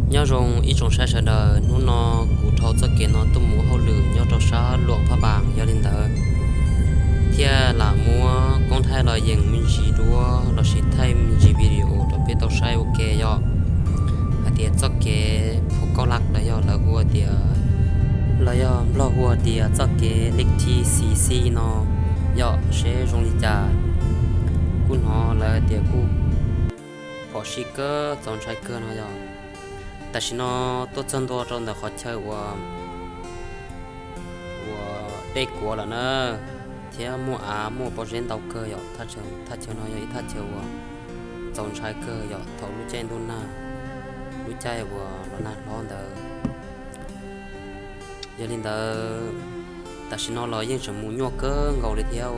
Nyob zoo ib tsoom saib sawv daws, hnub no kuv dhau txoj kev no tuaj mus ua hauj lwm nyob rau sab Luam Phaj Npas, yog li ntawd thiaj lam muab koob thaij los yees me ntsis duab lossis thaij me ntsis video rau peb tau saib ua ke yom. Hais tias txoj kev Phu Kauj Laj los yog lawv hu tias, los yog Nplog hu tias txoj kev Lej Thib Xis Xis no yom, seb zoo li cas. Kuj hnov lawv tias kuj phom sij kawg, txaus ntshai kawg no yom. Tam sim no tuaj txog ntua rau ntawm qhov chaw uas, uas dej kuav lawm na, thiab muaj av muaj pob zeb ntau kawg yom. Thaj chaw no yog ib thaj chaw uas txaus ntshai kawg yom, thaum lub caij ntuj nag, lub caij uas los nag hlob ntawd. Yog li ntawd, tam sim no los yeej tseem mus nyuaj kawg nkaus li thiab,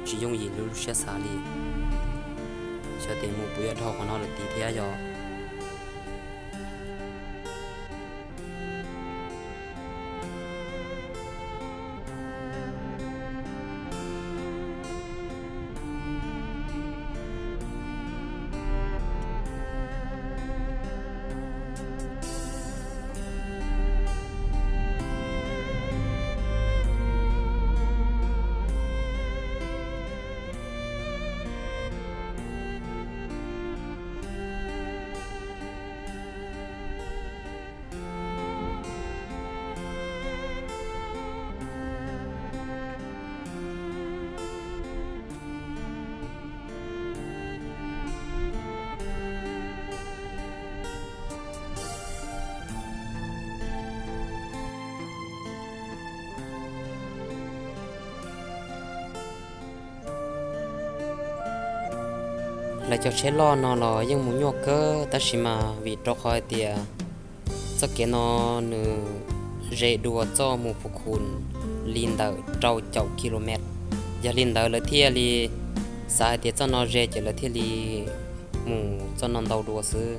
tsis yooj yim li lub siab xav li. Xyov tias mus puas yuav dhau qhov no lawm tid thiab yom. Lawv cov tsheb loj no los yeej mus nyuaj kawg, tab sis mas vim rau qhov hais tias txoj kev no nws ze dua txoj mus Phu Khun li ntawm rau caum ki lo mev. Yog li ntawd lawv thiaj li xav hais tias txoj no ze ces lawv thiaj li mus txoj no ntau dua xwb.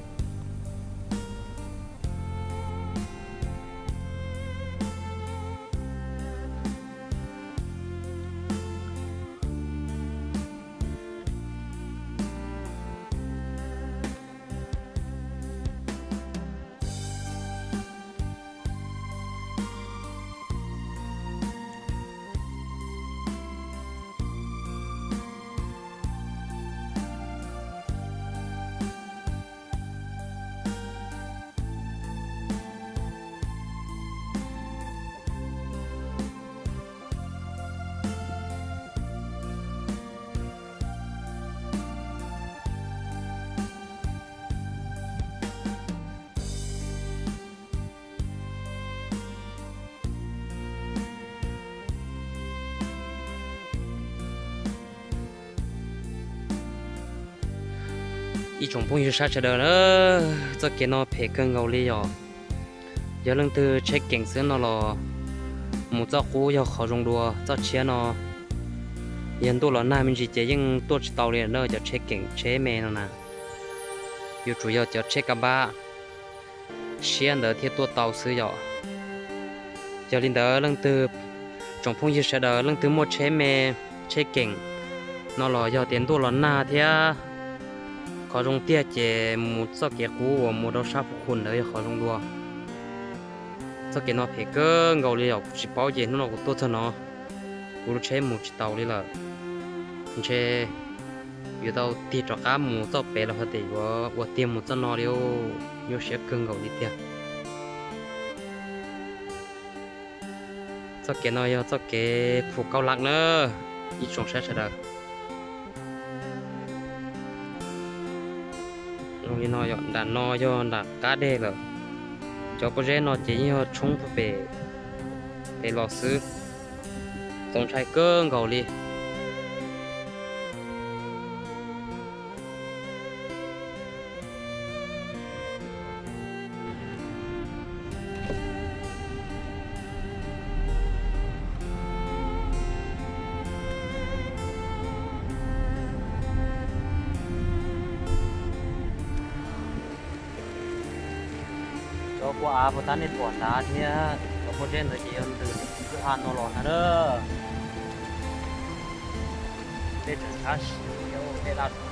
Ib tsoom phooj ywg sawv daws na, txoj kev no phem kawg nkaus li yom. Yog leej twg tsheb keem xwb no los mus txoj qub yog qhov zoo dua, txoj tshiab no yog ntuj los nag me ntsis ces yeej tuaj tsis tau li na, cov tsheb keem tsheb me no na. Yuav tsum yog cov tsheb ka bab siab ntawd thiaj tuaj tau xwb yom. Yog li ntawd leej twg, tsoom phooj ywg sawv daws leej twg muaj tsheb me, tsheb keem no los yog tias ntuj los nag thiab qhov zoo tiag ces mus txoj kev qub uas mus rau sab Phu Khun ntawd yog qhov zoo dua. Txoj kev no phem kawg nkaus li yom, kuv tsis paub ces hnub no kuv tuaj txog no kuv lub tsheb mus tsis taus li lawm. Ntshe yuav tau tig rov qab mus txoj pem los ho tias yuav ua tiag mus txoj no li, nyuaj siab kawg nkaus li tiag. Txoj kev no yog txoj kev Phu Kauj Laj na, ib tsoom saib sawv daws. Zoo li no yom, nram no yog nram qab deg lawm. Cov pob zeb no ces yeej yog tshoob pem, pem los xwb. Txaus ntshai kawg nkaus li. Cov kua av puas tab nej pom nrad thiab cov pob zeb ntawd ces yog ntws lub av no los ntag na. Dej tseem sab siv, dej laj os.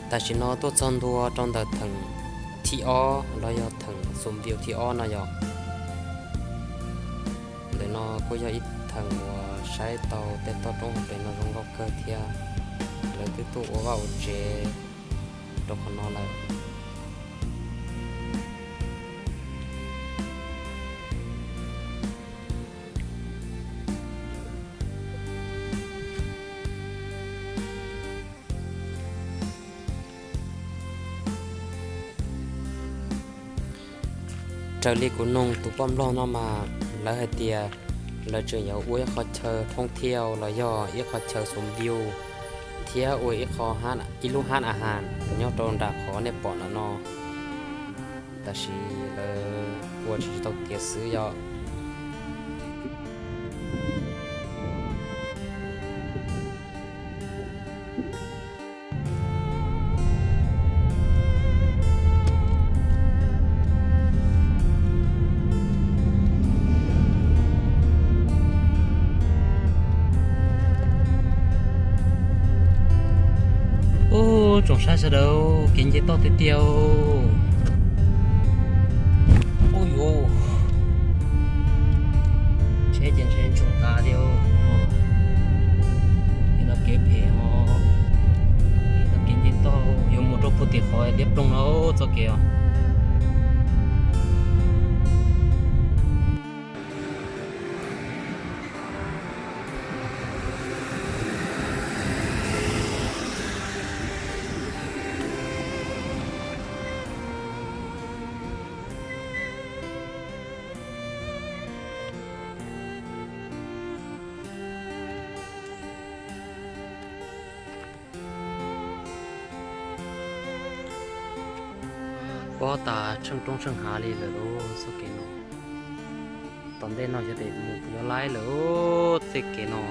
Tam sim no tuaj txog ntua rau ntawm theem thib ob los yog theem xum view thib ob no yog. Ntawm no kuj yog ib theem uas saib tau tej toj roob hauv pes no zoo nkauj kawg thiab. Lawv twb tuaj ua vaj ua tsev rau qhov no lawm. Raws li kuv noog tus poj nplog no mas lawv hais tias lawv tseem yuav ua ib qho chaw thoob thiaj los yog ib qho chaw xum view thiab ua ib qho, ib lub hab a has nyob rau nram qhov nej pom ntawm no. Tab sis lawv ua tsis tau tiav xwb yom. Ub, tsoom saib sawv daws, kev nce toj tiag tiag. Ub yuv, tsheb ces ntshe ntsoog tas li. Kev no kev phem os, kev no kev nce toj yuav mus rau puag tim qhov liab ploog no txoj kev os. Pob tas tsheej roob tsheej hav li lawm lauj txoj kev no. Tom ntej no yog tes mus puas yuav laib lawm txoj kev no.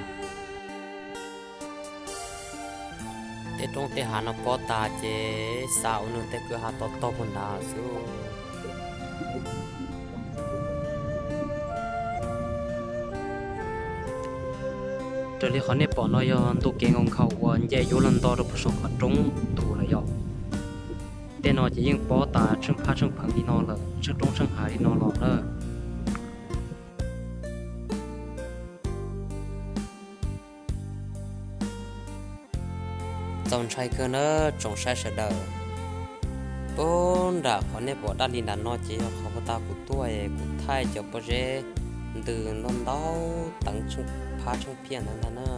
Tej roob tej hav no pob tas ces xa ua nws tej kwj ha to taug puag nrad xwb. Raws li qhov nej pom no yog ntu kev nkaus nkhaus uas nce yuav los nto rau puag saum qhov roob tus lawm yom. Tej no ces yeej pob tas tsheej phab tsheej pheev li no lawm, tsheej roob tsheej hav li no los na. Txaus ntshai kawg na tsoom saib sawv daws. Puag nram qhov nej pom daj li nram no ces yog qhov puag ta kuv tuaj es kuv thaij cov pob zeb ntws ntau ntau teev tsheej phab tsheej phiaj ntawd ntag na.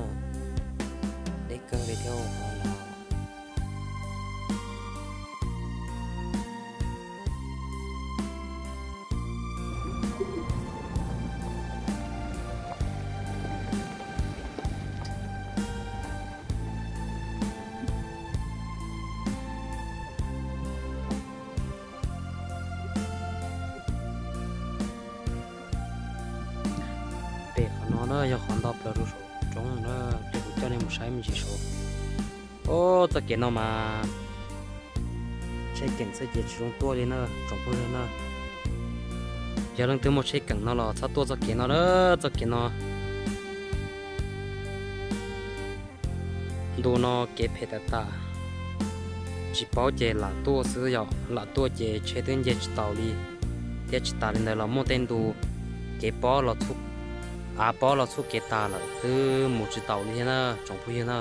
Deb kawg li thiab. Pem qhov no na yog qhov nto plaws rau saum roob na, ces kuv coj nej mus saib me ntsis saud. Ob, txoj kev no mas tsheb keem xwb ces tsis zoo tuaj li na tsoom phooj ywg na. Yog leej twg muaj tsheb keem no los txhob tuaj txoj kev no na, txoj kev no ntu no kev phem tas tas. Tsis paub ces lam tuaj xwb yom, lam tuaj ces tsheb twb nce tsis taus li, thiab tsis tas li ntawd los muaj tej ntu kev pob los txhub, av pob los txhub kev tas lawm twb mus tsis taus li thiab na tsoom phooj ywg na.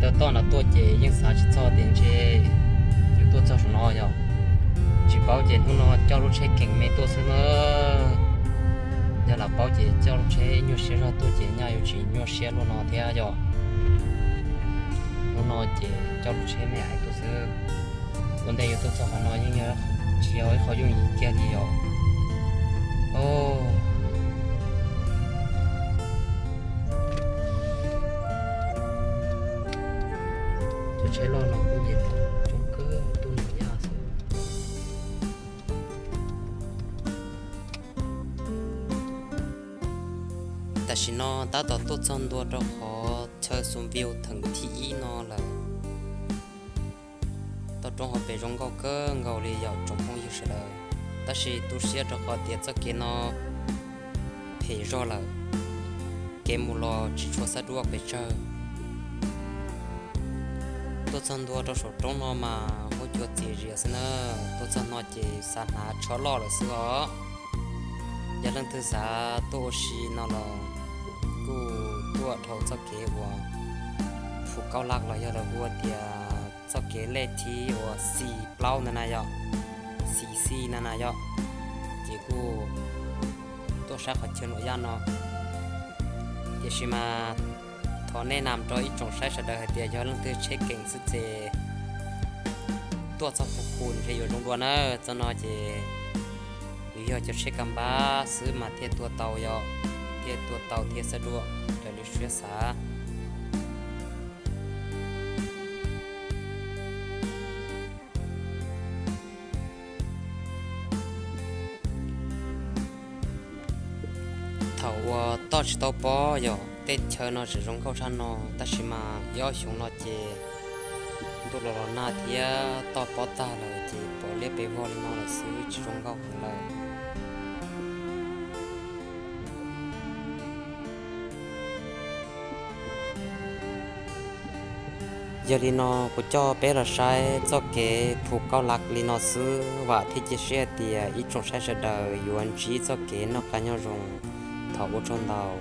Tau toj no tuaj ces yeej xav tsis txog tias ntshe yus tuaj txog saum no yog. Tsis paub ces hnub no coj lub tsheb keem me tuaj xwb na. Yog lam paub ces coj lub tsheb nyuaj siab zog tuaj ces nyaj yuav tsis nyuaj siab luaj no thiab yog. Hnub no ces coj lub tsheb me ais tuaj xwb. Ua ntej yuav tuaj txog qhov no yeej tsis yog ib qho yooj yim kiag li yog. Cov tsheb loj no kuj nce toj coob kawg tuaj nws yaj xwb. Tam sim no tab tom tuaj txog ntua rau qhov chaw xu view theem thib ib no lawm. Toj roob hauv pes zoo nkauj kawg nkaus li yom tsoom phooj ywg sawv daws, tab sis tu siab rau qhov tias txoj kev no phem zog lawm, kev mus los tsis tshua xab duaj pes tsawg. Tuaj txog ntua rau saum roob no mas huab cua txias zias xwb na. Tuaj txog no ces xav hnav tsho loj lawm xwb os. Yog leej twg xav tuaj ua si no los kuj tuaj dhau txoj kev uas Phu Kaub Laj los yog lawv hu tias txoj kev lej thib uas xis plaub ntawd na yom, xis xis na na yom, ces kuj tuaj saib qhov chaw nuam yaj no. Tiam sis mas thov nej nam rau ib tsoom saib sawv daws hais tias yog leej twg tsheb keem xwb ces tuaj txog Phu Khu ntshe yuav zoo dua na. Txoj no ces yus yog cov tsheb ka npab xwb mas thiaj tua tau yom, thiaj tua tau thiaj xab duaj raws li siab xav. Thaum uas toj tsis tau pob yog tej chaw no tseem zoo nkauj tshaj no, tab sis mas ib ob xyoos no ces ntuj los los nag thiab toj pob tag lawm ces pom liab pes vog li no lawm xwb tsis zoo nkauj heev lawm. Yog li no kuv coj peb los saib txoj kev Phu Kaub Laj li no xwb, vam thiab cia siab hais tias ib tsoom saib sawv daws yuav ntsib txoj kev noj qab nyob zoo thaum ua tsaug ntau.